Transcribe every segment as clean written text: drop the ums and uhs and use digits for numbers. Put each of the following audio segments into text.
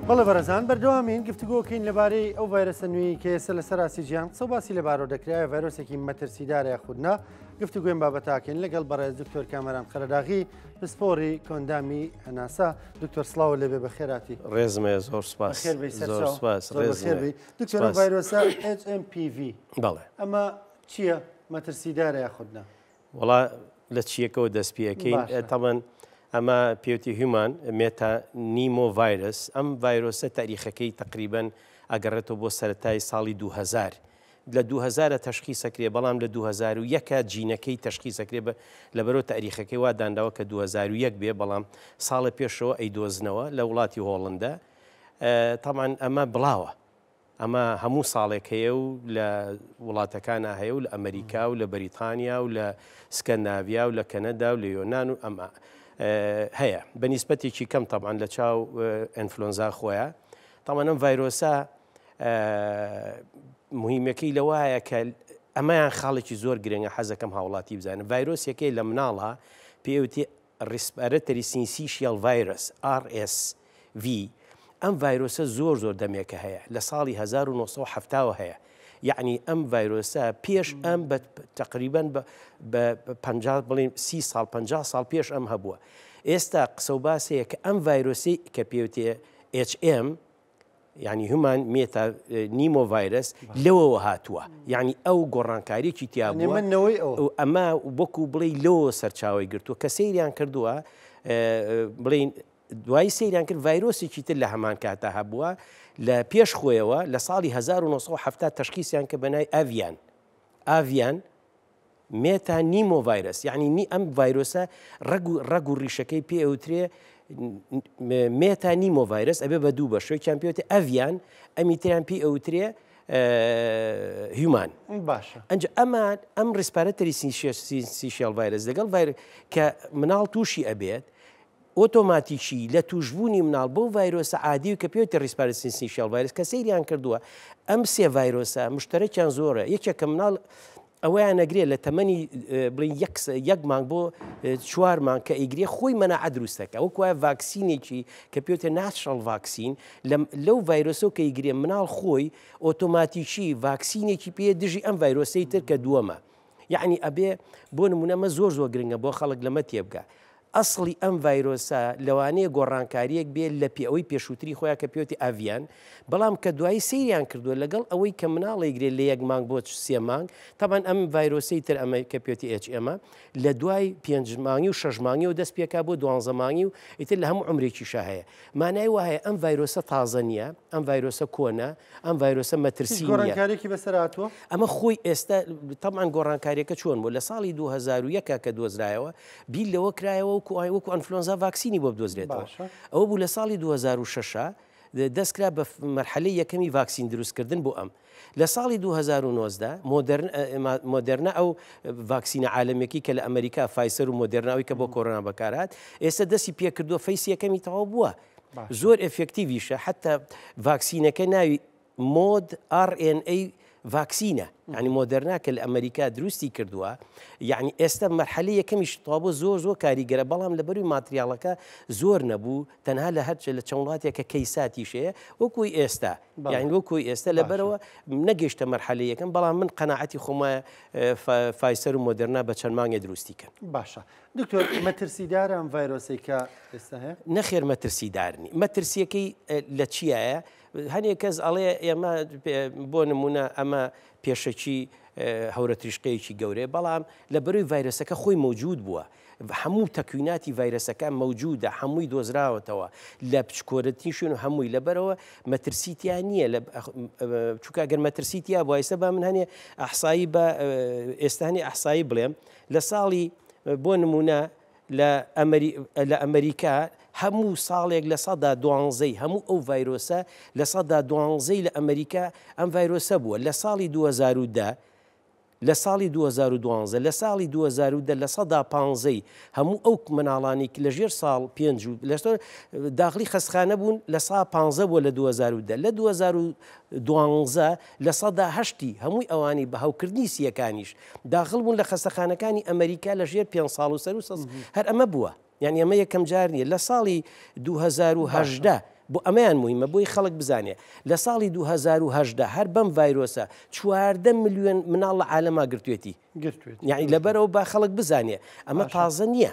بەڵێ بەڕێزان بەردەوامین گفتوگۆکەین لەبارەی ئەو ڤایرەسە نوێی کە ئێستا لەسەر ئاستی جیهان قسە و باسی لەبارەوە دەکرێت ڤایرۆسێکی مەترسیدارە یاخود نا گفتوگۆیم بابەتاکەین لەگەڵ بەڕێز دکتۆر کامەران قەرەداغی پسپۆڕی کۆندامی هەناسە دکتۆر سڵاو لێبێ بەخێراتی ڕێزمە زۆر سپاس زۆر سپاس ڕێزبێ دکتۆر ڤایرۆسە HMPV بەڵێ ئەمە چییە مەترسیدارە یاخود نا وەڵا لە چیەکەوە دەست پێەکەین تەبەن ئەمە پێوتی human metapneumovirus ئەم ڤایرۆسە تاریخەکەی تقریبن ئەگەڕێتەوە بۆ سەتای ساڵی 2000 لە 2000 تەشخیسەکرێ بەڵام لە 2001 جینەکەی تەشخیسەکرێ بە لەبەرەوە تاریخەکەی وا دانراوە کە 2001 بێ بەڵام ساڵە پێشەوە ئەیدۆزنەوە لە وڵاتی هۆڵندا تەمان ئەمە بڵاوە ئەمە هەموو ساڵێک هەیە و لە وڵاتەکانا هەیە و لە ئەمەریکا و لە بەریتانیا و لە سکەندناڤیا و لە کەنەدا و لە یۆنان و ئەمە هەیە بە نیسبەتێکی کەم تەبعەن لە چاو ئەنفلۆنزا خۆیان تەبعەن ئەم ڤایرۆسە مهمەکەی لەوایە کە ئەمەیان خاڵێکی زۆر گرنگە حەزەکەم هاوڵاتی بزانن ڤایرۆسەکەی لە مناڵە پێوتی Respiratory Syncytial Virus، RSV، ئەم ڤایرۆسە زۆر زۆر دەمێکە هەیە لە ساڵی 1970 وە هەیە یەعنی ئەم ڤایرۆسە پێش ئەم بە تقریبا بە 50 بڵێن 30 ساڵ 50 ساڵ پێش ئەم هەبووە ئێستا قسە و باس هەیە کە ئەم ڤایرۆسی کە پێوتێ HM یانی human metapneumovirus لەوەوە هاتووە یعنی ئەو گۆڕانکاریەکی تیا بووە ئەمە وەکو بڵێ لەوە سەرچاوی گرتووە کە سەیریان کردووە بڵین دوایی سەیریان کرد ڤایرۆسێکی تر لە هەمان کاتا هەبووە لە پێش خۆیەوە لە ساڵی 1970 تەشخیسیان کە بەنای avian avian metapneumovirus یعنی نی ئەم ڤایرۆسە ڕەگ و ڕەگ و ڕیشەکەی پێ ئەوترێ metapneumovirus ئەبێ بە دوو بەش یەکیان پێوتێ avian ئەمی تریان پێ ئەوترێ human باشە ئەنج ئەمە ئەم respiratory syncytial virus لەگەڵ ڤایر کە مناڵ تووشی ئەبێت ئۆتۆماتیکی لە تووشبوونی مناڵ بەو ڤایرۆسە عادی و کە پێوتە respiratory syncytial virus کە سەیریان کردووە ئەم سێ ڤایرۆسە مشتەرەکیان زۆرە یەکێک کە مناڵ ئەوەیان ئەگرێ لە تەمەنی بڵێن یەک یەک مانگ بۆ چوار مانگ کە ئەیگرێ خۆی مەناعە دروست دەکا وەک وایە ڤاکسینێکی کە پێوتە natural vaccine لەو ڤایرۆسەوە کە ئەیگرێ مناڵ خۆی ئۆتۆماتیکی ڤاکسینێکی پێ دژی ئەم ڤایرۆسەی تر کە دووەمە یعنی ئەبێ بۆ نمونە مە زۆر زۆر گرنگە بۆ خەڵک لەمە تێبگا ئەسڵی ئەم ڤایرۆسە لەوانەیە گۆڕانکارییەک بێت لە پێ ئەوەی پێشووتری خۆیان کە پێوتی avian، بەڵام کە دوایی سەیریان کردووە لەگەڵ ئەوەی کە مناڵ ئەیگرێت لە یەک مانگ بۆ سێ مانگ، تەبعەن ئەم ڤایرۆسەی تر ئەمە کە پێوتی HM ە لە دوای پێنج مانگی و شەش مانگیەوە دەست پێکا بۆ دوانزە مانگی و ئیتر لە هەموو عومرێکیشا هەیە. مانای وایە ئەم ڤایرۆسە تازە نییە، ئەم ڤایرۆسە کۆنە، ئەم ڤایرۆسە مەترسی نییە. هیچ گۆڕانکارییەکی بەسەر هاتووە؟ ئەمە خۆی ئێستا تەبعەن گۆڕانکارییەکە چۆن بوو؟ لە ساڵی 2001 کە دۆزرایەوە بیر لەوە کرایەوە وەکو وەکو ئەنفلۆنزا ڤاکسینی بۆ بدۆزرێتەوە. باشە. ئەوە بوو لە ساڵی 2006 دەست کرا بە مەرحەلەی یەکەمی ڤاکسین دروستکردن بۆ ئەم. لە ساڵی 2019 مۆدێرنا ئەو ڤاکسینە عالەمیەکەی کە لە ئەمریکا فایسەر و مۆدێرنا ئەوی کە بۆ کۆرۆنا بەکارهات ئێستا دەستی پێکردووە phase یەکەمی تەواو بووە. زۆر effective یشە حتا ڤاکسینەکە ناوی mod RNA vaccine ە یعنی مۆدەرنا کە لە ئەمریکا دروستی کردووە یعنی ئێستا مەرحەلە یەکەمیش تەواو زۆر زۆر کاریگەرە بەڵام لە بەروی ماتریاڵەکە زۆر نەبوو تەنها لە هەرچە لە چەند وڵاتێکە کەیساتیش هەیە وەکوی ئێستا یعنی وەکوی ئێستا لەبەرەوە نەگەیشتە مەرحەلە یەکەم بەڵام من قەناعەتی خۆم وایە فایسەر و مۆدەرنا بە چەند مانگێ دروستی کەن. باشە دکتۆر مەترسیدارە ئەم ڤایرۆسەی کە ئێستا هەیە؟ نەخێر مەترسیدار نی مەترسیەکەی لە چیایە هەنێک کەس ئەڵێ ئێمە بۆ نمونە ئەمە پێشەکی هەورەتریشقەیەکی گەورەیە بەڵام لە بەروی ڤایرۆسەکە خۆی مەوجود بووە هەموو تەکویناتی ڤایرەسەکە مەوجودە هەمووی دۆزراوەتەوە لە پچکۆرەتنی شوێن و هەمووی لەبەرەوە مەترسی تیا نییە لە چونکە گەر مەترسی تیا بووە ئێستا با من هەنێ ئەحسایی بە ئێستا هەنێ ئەحسایی بڵێم لە ساڵی بۆ نمونە لە لە ئەمریکا هەموو ساڵێک 12%ی هەموو ئەو ڤایرۆسە 12%ی لە ئەمریکا ئەم ڤایرۆسە بووە لە ساڵی 2010 لە ساڵی 2012 لە ساڵی 2010 15%ی هەموو ئەو مناڵانی لە ژێر ساڵ پێنج و لەسەر داخلی خەستخانە بوون 15% بووە لە 2010 لە 2012 8%ی هەمووی ئەوانی بە هەوکردنی سییەکانیش داخل بوون لە خەستەخانەکانی ئەمەریکا لە ژێر پێنج ساڵ و سەر و سەس هەر ئەمە بووە یانی ئەمە یەکەم جار نییە لە ساڵی 2018. بۆ ئەمەیان موهیمە بۆی خەڵک بزانێ لە ساڵی 2018 هەر بەم ڤایرۆسە 14 ملیۆن مناڵ لە عالەما گرتوێتی گرتوێتی یعنی لەبەرەوە با خەڵک بزانێ ئەمە تازە نییە.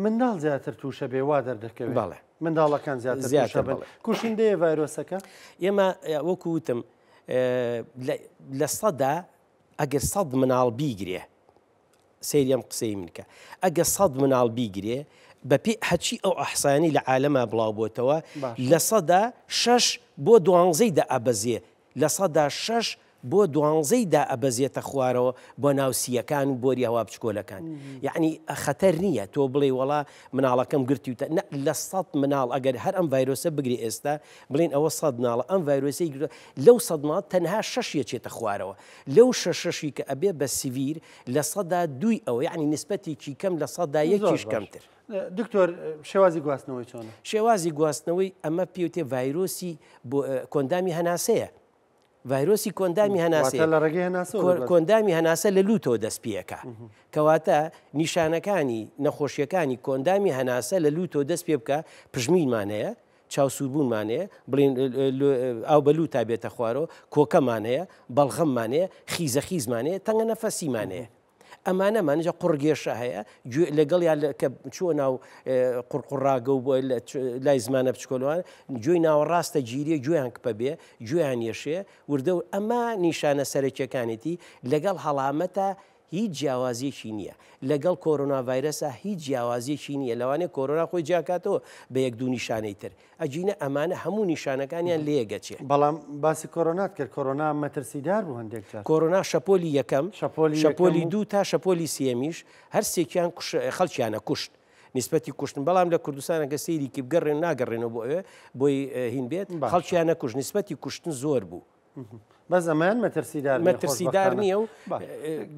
منداڵ زیاتر تووشە بێ وا دەردەکەوێت بەڵێ منداڵەکان زیاتر زیاتر بن کوشندەیە ڤایرۆسەکە ئێمە وەکو وتم لە سەدا ئەگەر سەد مناڵ بیگرێ سەیری ئەم قسەی من کە ئەگە سەد مناڵ بیگرێ بەپێی هەچی ئەو ئەحسانی لە عالەما بڵاو بۆتەوە 6% بۆ دوانزەی دائەبەزێ 6% بۆ دوانزەی دائەبەزێتە خوارەوە بۆ ناو سییەکان و بۆری هەوا بچکۆلەکان یعنی خەتەر نییە تۆ بڵێ وەڵا مناڵەکەم گرتیوتە نە لە سەد مناڵ ئەگەر هەر ئەم ڤایرۆسە بگری ئێستا بڵین ئەوە سەد مناڵە ئەم ڤایرۆسەی گرتووە لەو سەد مناڵ تەنها شەش یەچێتە خوارەوە لەو شەشەشی کە ئەبێ بە severe 2% ئەوە یەعنی نیسبەتێکی کەم 1% زۆر باش. کەمتر. دکتۆر شێوازی گواستنەوەی چۆنە؟ شێوازی گواستنەوەی ئەمە پێوتێ ڤایرۆسی بۆ کۆندامی هەناسەیە. ڤایرۆسی کۆندامی هەناسەیە. واتە لە ڕێگەی هەناسەوە دەگوازێتەوە. کۆندامی هەناسە لە لووتەوە دەست پێ ئەکا. کەواتە نیشانەکانی نەخۆشیەکانی کۆندامی هەناسە لە لووتەوە دەست پێ بکا، پژمینمان هەیە، چاو سووربوونمان هەیە، بڵێین ئاو بە لووتا بێتە خوارەوە، کۆکەمان هەیە، بەڵغەممان هەیە، خیزەخیزمان هەیە، تەنگە نەفەسیمان هەیە. ئەمانەمان جا قوڕگێشە هەیە، گوێ لەگەڵیان کە چووە ناو قوڕقوڕاگە و بۆ لای زمانە بچکۆلەوە، گوێی ناوەڕاستە گیریە، گوێیان کپە بێ، گوێیان یەشێ، وردە و ئەمە نیشانە سەرەکیەکانێتی، لەگەڵ هەڵامەتە هیچ جیاوازیەکی نییە لەگەڵ کۆرۆنا ڤایرەسا هیچ جیاوازیەکی نییە لەوانەیە کۆرۆنا خۆی جیاکاتەوە بە یەک دوو نیشانەی تر ئەگینە ئەمانە هەموو نیشانەکانیان لەیەک ئەچێ. بەڵام باسی کۆرۆنات کرد کۆرۆنا مەترسیدار بوو هەندێک جار. کۆرۆنا شەپۆلی یەکەم شەپۆلی یەکەم شەپۆلی و. دوو تا شەپۆلی سێیەمیش هەر سێکیان کوش خەڵکیان ئەکوشت نیسبەتی کوشتن بەڵام لە کوردستان ئەگەر سەیری کی بگەڕێن ناگەڕێنەوە بۆ ئەوێ بۆی هین بێت باشە. خەڵکیان ئەکوشت نیسبەتی کوشتن زۆر بوو. بەس ئەمەیان مەترسیدار نییە مەترسیدار خۆشبەختانە. نییە و با-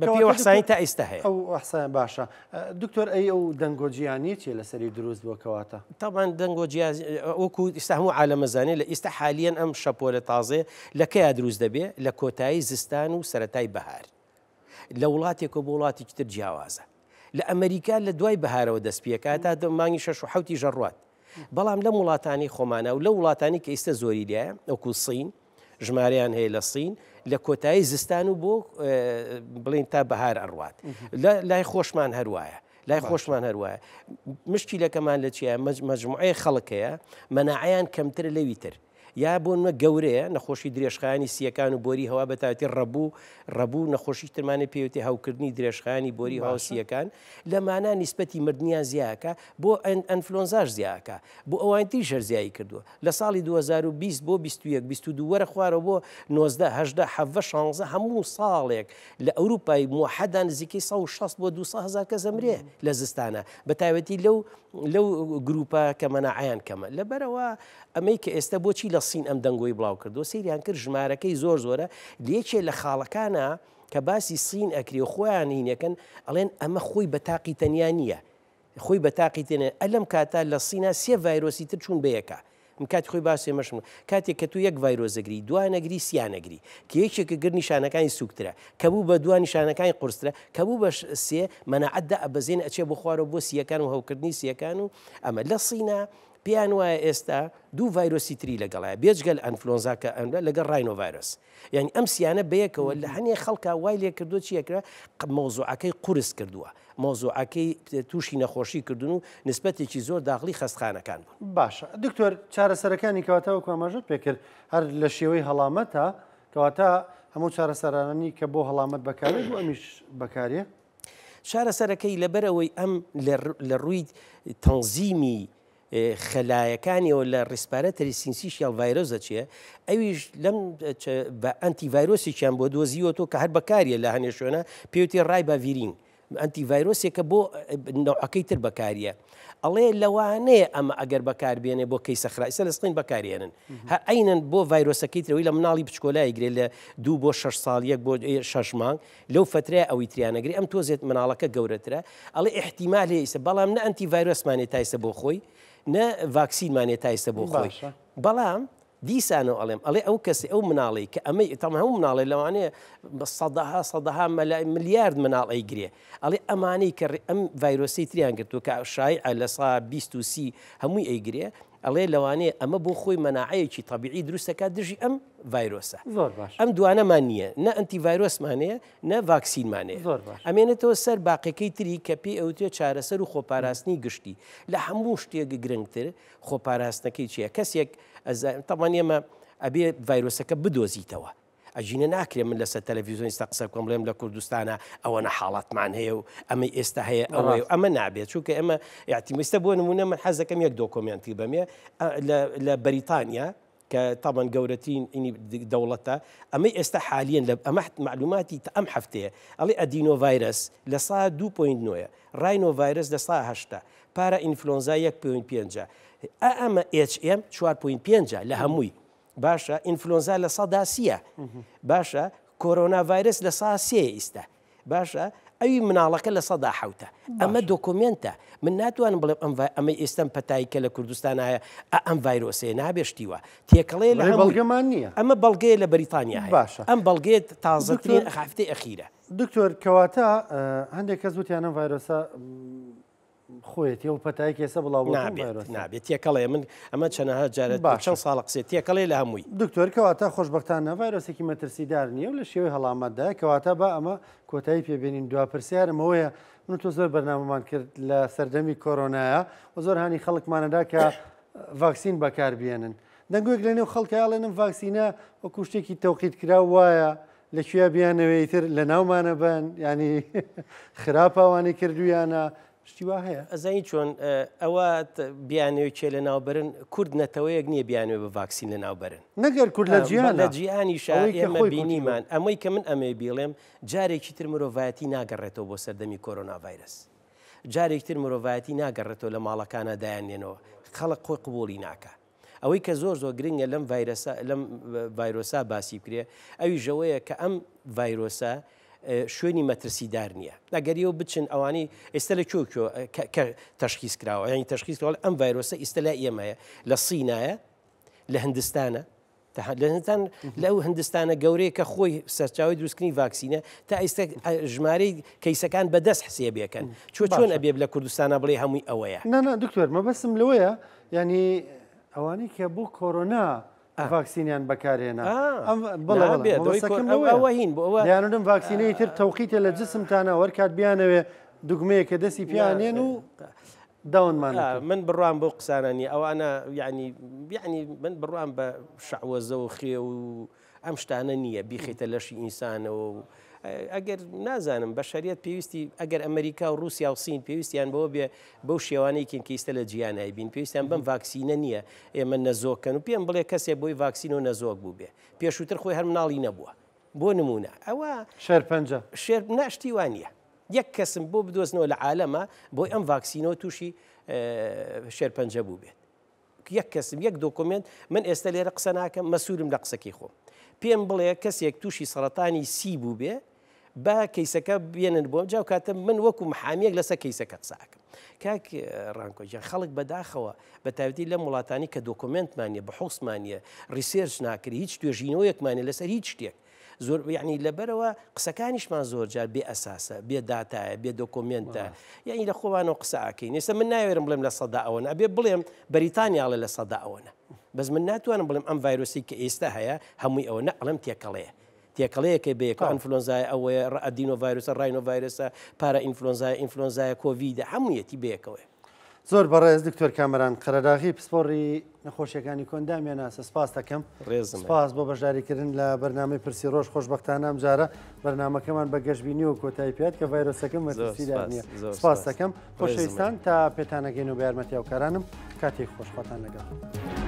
بە کەواتە پێی ئەحسانی دکتۆر تا ئێستا هەیە. ئەو ئەحسان باشە دکتۆر ئەی ئەو دەنگۆ جیانیە چیە لەسەری دروست بووە کەواتە؟ طبعا دەنگۆ جیا وەکو ئێستا هەموو عالەمەزانێ لە ئێستا حالیەن ئەم شەپۆلە تازەیە لە کەیا دروست دەبێ لە کۆتایی زستان و سەرەتای بەهار لە وڵاتێکەوە بۆ وڵاتێکی تر جیاوازە لە ئەمریکا لە دوای بەهارەوە دەست پێکا تا مانگی شەش و حەوتی ژەڕوات بەڵام لەم وڵاتانی خۆمانە و لە وڵاتانی کە ئیستا زۆری لایە وەکو سین ژمارەیان هەیە لە سین لە کۆتایی زستان و بۆ بڵین تا بەهار ئەڕوات لای خۆشمان هەروایە لای خۆشمان هەروایە مشکیلەکەمان لە چیە مەجموعەیە خەڵک هەیە مەناعەیان کەمترە لەوی تر یا بۆ نمونە گەورەیە نەخۆشی درێژخایەنی سییەکان و بۆری هەوا بە تایبەتی ڕەبوو ڕەبوو نەخۆشی ترمانە پێوتێ هەوکردنی درێژخایەنی بۆری هەوا باشە. سییەکان لەمانە نیسبەتی مردنیان زیاکە بۆ ئەنفلۆنزاش زیاکە بۆ ئەوانی تریش هەر زیایی کردووە لە ساڵی 2020 بۆ 21 22 وەرە خوارەوە بۆ 19 18 17 16 هەموو ساڵێک لە ئەوروپای موحەدا نزیکەی 160 بۆ 200 هەزار کەس ئەمرێ لە زستانە بە تایبەتی لەو لەو گروپە کە مەناعەیان کەمە لەبەرەوە ئەمەی کە ئێستا بۆچی لە سین ئەم دەنگۆی بڵاو کردەوە سەیریان کرد ژمارەکەی زۆر زۆرە لە یەکێ لە خاڵەکانە کە باسی سین ئەکرێ و خۆیان هینەکەن ئەڵێن ئەمە خۆی بە تاقی تەنیا نییە خۆی بە تاقی تێنێ ئەلەم کاتا لە سینا سێ ڤایرۆسی تر چوون بە یەکە من کاتی خۆی باسی ئەمەشم کاتێک کە تو یەک ڤایرۆس دەگری دوا نەگری سیا نەگری کە یەکێکە گر نیشانەکانی سوکترە کە بوو بە دوا نیشانەکانی قورسترە کە بوو بە سێ مەناعەت دائەبەزێنێ ئەچێ بۆ خوارەوە بۆ سیەکان و هەوکردنی سیەکان و ئەمە لە سینا پێیان وایە ئێستا دوو ڤایرۆسی تری لەگەڵایە بێجگە لە ئەنفلۆنزا کە ئەمرە لەگەڵ rhinovirus یعنی ئەم سیانە بەیەکەوە لە هەنێ خەڵکا وای لێ کردووە چیەکرا مەوزوعەکەی قورس کردووە مەوزوعەکەی تووشی نەخۆشی کردون و نسبەتێکی زۆر داخڵی خەستخانەکان بوون. باشە دکتۆر چارەسەرەکانی کەواتە وەکو ئاماژەت پێکرد هەر لە شێوەی هەڵامەتە کەواتە هەموو چارەسەرانەی کە بۆ هەڵامەت بەکارێت بۆ ئەمیش بەکارێ؟ چارەسەرەکەی لەبەرئەوەی ئەم لە ڕووی تەنزیمی خەلایەکانیەوە لە respiratory syncytial virus دەچێ ئەویش لەم ئەنتی ڤایرۆسێکیان بۆ دۆزیوەتەوە کە هەر بەکاریە لە هەنێ شوێنە پێوتی ribavirin ئەنتی ڤایرۆسێکە بۆ نەوعەکەی تر بەکاریە ئەڵێ لەوانەیە ئەمە ئەگەر بەکاربێنێ بۆ کەیسە خرا ئیستا لە سڵین بەکارێنن هە عینەن بۆ ڤایرۆسەکەی ترەوەی لە مناڵی بچکۆلای گرێ لە دوو بۆ شەش ساڵ یەک بۆ شەش مانگ لەو فەترەیە ئەوی تریان ئەگرێ ئەم تۆزێت مناڵەکە گەورەترە ئەڵێ ئیحتیمال هەیە ئیستا بەڵام نە ئەنتی ڤایرۆسمان هەیە تا ئیستا بۆ خۆی نە ڤاکسینمان هەیە تا ئیستا بۆ خۆی باشە. بەڵام دیسانەوە ئەڵێم ئەڵێ ئەو کەسی ئەو مناڵەی کە ئەمەی تەم هەموو مناڵێ لەوانەیە بە سەدەها سەدەها مەلا ملیارد مناڵ ئەیگرێ ئەڵێ ئەمانەی کە ئەم ڤایرۆسەی تریان گرتووە کە شایعە لە سا 20 و 30 هەمووی ئەیگرێ. ئەڵێ لەوانەیە ئەمە بۆ خۆی مەناعەیەکی تەبیعی دروست دەکات دژی ئەم ڤایرۆسە. زۆر باش. ئەم دوانەمان نییە، نە ئەنتی ڤایرۆسمان هەیە، نە ڤاکسینمان هەیە. زۆر باش. ئەمێنێتەوە سەر باقیەکەی تری کە پێی ئەوترێ چارەسەر و خۆپاراستنی گشتی. لە هەموو شتێک گرنگتر خۆپاراستنەکەی چییە؟ کەسێک ئەزا تەبعەن ئێمە ئەبێ ڤایرۆسەکە بدۆزیتەوە. ئەگینە ناکرێ من لەسەر تەلەفیزۆن ئیستا قسە بکەم بڵێم لە کوردستانە ئەوەنە حاڵەتمان هەیە و ئەمەی ئێستا هەیە ئەوەیە و ئەمە نابێت چونکە ئێمە ئیعتیمستە بۆ نمونە من حەز دەکەم یەک دۆکۆمێنتی بەمێ لە بەریتانیا کە تاوان گەورەترین ئینی دەوڵەتە ئەمەی ئێستا حالیەن لە ئەمە معلوماتی ئەم هەفتەیە ئەڵێ ئەدینۆ ڤایرەس لە سا 2.9 ڕاینۆ ڤایرەس لە سا هەشتا پارا ئینفلۆنزا 1.5 ئەمە HM 4.5 لە هەمووی باشە ئینفلۆنزا 30%ە باشە کۆرۆنا ڤایرس 3% ئیستا باشە ئەوی مناڵەکە 7%ە ئەمە دۆکۆمێنتە من ناتوانم بڵێم ئەم ئەمەی ئێستم پەتایی کە لە کوردستان هەیە ئەم ڤایرۆسەیە نابێ شتیوە تێکەڵەیە لە بەڵگەمان نییە ئەمە بەڵگەیە لە بەریتانیا هەیە باشە ئەم بەڵگەیە تازەترین هەفتەی ئەخیرە. دکتۆر کەواتە هەندێک کەس وتیان ئەم ڤایرۆسە خۆیەتی ئەو پەتای کە ئێستا بڵاو بۆ نابێت نابێت تێکەڵێ من ئەمە چەنەها جارە چەند ساڵە قسێ تێکەڵێ لە هەمووی. دکتۆر کەواتە خۆشبەختانە ڤایرۆسێکی مەترسیدار نییە و لە شێوەی هەڵامەتدایە کەواتە با ئەمە کۆتایی پێبێنین دوا پرسیارم ئەوەیە من تۆ زۆر بەرنامەمان کرد لە سەردەمی کۆرۆنایە و زۆر هانی خەڵکمانەدا کە ڤاکسین بەکاربیێنن دەنگۆیەک لە نێو خەڵکە ئەڵێن ئەم ڤاکسینە وەکو شتێکی تەوقیت کراو وایە لە کوێ بیانەوێ ئیتر لە ناومانە بن ینی خراپە ئەوانەی کردویانە شتی وا هەیە. ئەزانی چۆن ئەوە بیانەوێ کێ لە ناوبرن کورد نەتەوەیەک نییە بیانەوێ بە ڤاکسین لە ناوبەرن نەگەر کورد لە جیهان لە جیهانیشا ئێمە بینیمان ئەمەی کە من ئەمەی بیڵێم جارێکی تر مرۆڤایەتی ناگەڕێتەوە بۆ سەردەمی کۆرۆنا ڤایرەس جارێکی تر مرۆڤایەتی ناگەڕێتەوە لە ماڵەکانە دایاننێنەوە خەڵک خۆی قبوڵی ناکا. ئەوەی کە زۆر زۆر گرنگە لەم ڤایرەسە لەم ڤایرۆسا باسی بکرێ ئەویش ئەوەیە کە ئەم ڤایرۆسە شوێنی مەترسیدار نییە ئەگەر ئێوە بچن ئەوانەی ئێستا لە کوێ کوێ کە تەشخیص کراوە یانی تەشخیص کراوە ئەم ڤایرۆسە ئیستا لای ئێمەیە لە سینایە لە هندستانە لە هندستان لەو هندستانە گەورەیە کە خۆی سەرچاوی دروستکردنی ڤاکسینە تا ئێستا ژمارەی کەیسەکان بەدەست حسێبێکەن چۆ چۆن ئەبێ لە کوردستانە بڵێ هەمووی ئەوەیە نا دکتۆر مەبەستم لەوەیە یعنی ئەوانەی کە بۆ کۆرۆنا ڤاکسینیان بەکارهێنا ئەوە هین بۆ ئەوە یانم ڤاکسینەی تر تەوقیتە لە جسمتانە وەرکات بیانەوێ دوگمەیە کە دەستی پیانێن و داونمان من بڕوام بۆ قسانە نیە ئەوانە یعنی یعنی من بڕوام بە شەعوەزە و خێ و ئەم شتانە نییە بیخیتە لەشی ئینسانەوە و ئەگەر نازانم بەشەریەت پێویستی ئەگەر ئەمریکا و رووسیا و سین پێویستیان بەوە بێ بەو شێوانەی کین کە ئیستە لە جیهان ئەیبین پێویستیان بەم ڤاکسینە نییە ئێمە نەزۆکەن و پێم بڵێ کەسێ بۆی ڤاکسین و نەزۆک بوو بێ پێشووتر خۆی هەر مناڵی نەبووە بۆ نمونە ئەوە شێرپەنجە شێر ناشتی وانە یەک کەسم بۆ بدۆزنەوە لە عالەمە بۆی ئەم ڤاکسینەوە تووشی شێرپەنجە بوو بێت یەک کەسم یەک دۆکۆمێنت من ئێستا لێرە قسە ناکەم مەسوولم لە قسەکەی خۆم پێم بڵێ کەسێک تووشی سەرەتانی سی بوو بێ با کەیسەکە بێنن بۆم جاو کاتە من وەکو محامیەک لەسەر کەیسەکە قسە ئەکەم کاک ڕانکۆ گیان خەڵک بەداخەوە بە تایبەتی لەم وڵاتانی کە دۆکۆمێنتمان نیە بحوسمان نیە research ناکرێ هیچ توێژینەوەیەکمان نیە لەسەر هیچ شتێک زۆر یعنی لەبەرەوە قسەکانیشمان زۆر جار بێ ئەساسە بێ داتایە بێ دۆکۆمێنتە یعنی لە خۆمانەوە قسە ئەکەین ئێستا من ناوێرم بڵێم لە سەدا ئەوەنە ئەبێ بڵێم بەریتانیا ئەڵێ لە سەدا ئەوەنە بەس من ناتوانم بڵێم ئەم ڤایرۆسی کە ئێستا هەیە هەمووی ئەوە نە ئەڵێم تێکەڵەیە تێکەڵەیەکە بەیەکەوە ئەنفلۆنزایە ئەوەیە ئەدینۆ ڤایرۆسە ڕاینۆ ڤایرۆسە پارا ئینفلۆنزایە ئینفلۆنزایە کۆڤیدە هەموویەتی بەیەکەوەیە. زۆر بەڕێز دکتۆر کامەران قەرەداغی پسپۆڕی نەخۆشیەکانی کۆندامیان ناسە سپاس دەکەم ڕێزم سپاس بۆ بەشداریکردن لە بەرنامەی پرسی ڕۆژ خۆشبەختانە ئەمجارە بەرنامەکەمان بە گەشبینیەوە کۆتایی پێات کە ڤایرۆسەکە مەترسیدار نییە سپاس دەکەم خۆشەویستان تا پێتانەگەین و بە یارمەتی هاوکارانم کاتێک خۆش خۆتان لەگەڵ.